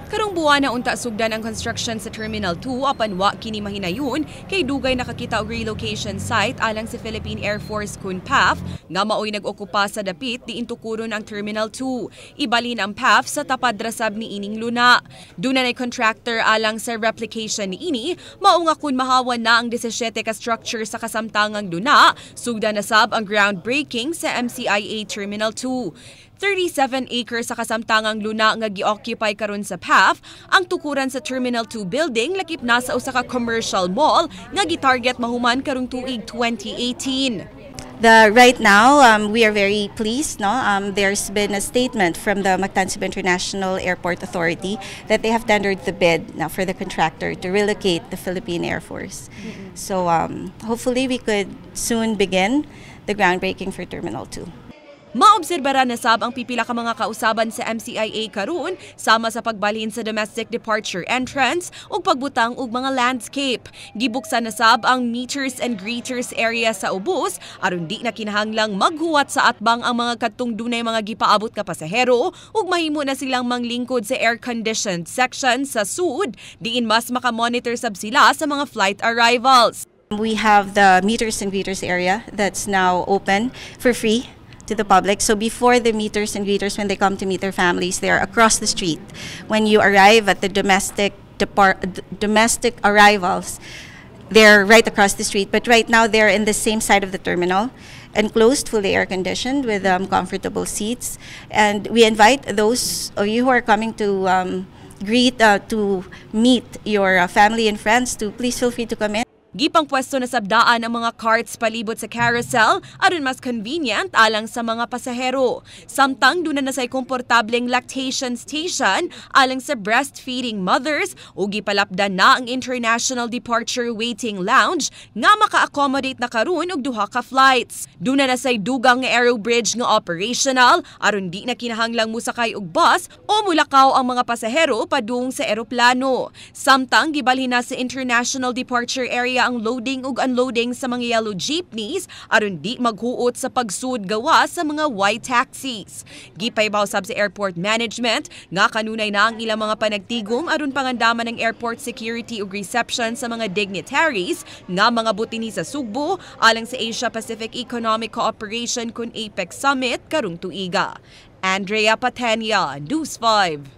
Karong buwan na unta sugdan ang construction sa Terminal 2, apan wa kini mahinayon kay dugay nakakita og relocation site alang sa Philippine Air Force kun PAF nga maoy nag-okupa sa dapit diin tukuron ang Terminal 2. Ibalhin ang PAF sa tapad ra sab ni ining luna. Duna nay contractor alang sa replication niini, mao nga kun mahawan na ang 17 ka structure sa kasamtangang luna, sugdan na sab ang groundbreaking sa MCIA Terminal 2. 37 acres sa kasamtangang luna nga gi-occupy karon sa PAF ang tukuran sa Terminal 2 building, lakip na sa usa ka commercial mall nga gitarget mahuman karong tuig 2018. Right now, we are very pleased. No, there's been a statement from the Mactan Cebu International Airport Authority that they have tendered the bid now for the contractor to relocate the Philippine Air Force. So hopefully, we could soon begin the groundbreaking for Terminal 2. Maobserbara na sab ang pipila ka mga kausaban sa MCIA karon, sama sa pagbalhin sa domestic departure entrance ug pagbutang og mga landscape. Gibuksan na sab ang meeters and greeters area sa ubos aron di na kinahanglang maghuwat sa atbang ang mga kadtong dunay mga gipaabot nga pasahero ug mahimo na silang manglingkod sa air-conditioned section sa sud diin mas makamonitor sab sila sa mga flight arrivals. We have the meeters and greeters area that's now open for free to the public. So before, the meeters and greeters, when they come to meet their families, they are across the street. When you arrive at the domestic arrivals, they're right across the street. But right now, they're in the same side of the terminal, enclosed, fully air conditioned, with comfortable seats. And we invite those of you who are coming to greet, to meet your family and friends, to please feel free to come in. Gipang pwesto na sab daan ang mga carts palibot sa carousel aron mas convenient alang sa mga pasahero. Samtang duna na say komportableng lactation station alang sa breastfeeding mothers ug gipalapdan na ang international departure waiting lounge nga maka-accommodate na karon og duha ka flights. Duna na say dugang nga aero bridge nga operational aron di na kinahanglang musakay og bus o mulakaw ang mga pasahero padung sa eroplano. Samtang gibalhin na sa international departure area ang loading ug unloading sa mga yellow jeepneys aron di maghuot sa pagsud gawa sa mga white taxis. Gipahibaw sab sa airport management nga kanunay na ang ilang mga panagtigom aron pangandaman ng airport security ug reception sa mga dignitaries nga mangabot dinhi sa Sugbo alang sa Asia Pacific Economic Cooperation kun APEC Summit karong tuiga. Andrea Patenia, News 5.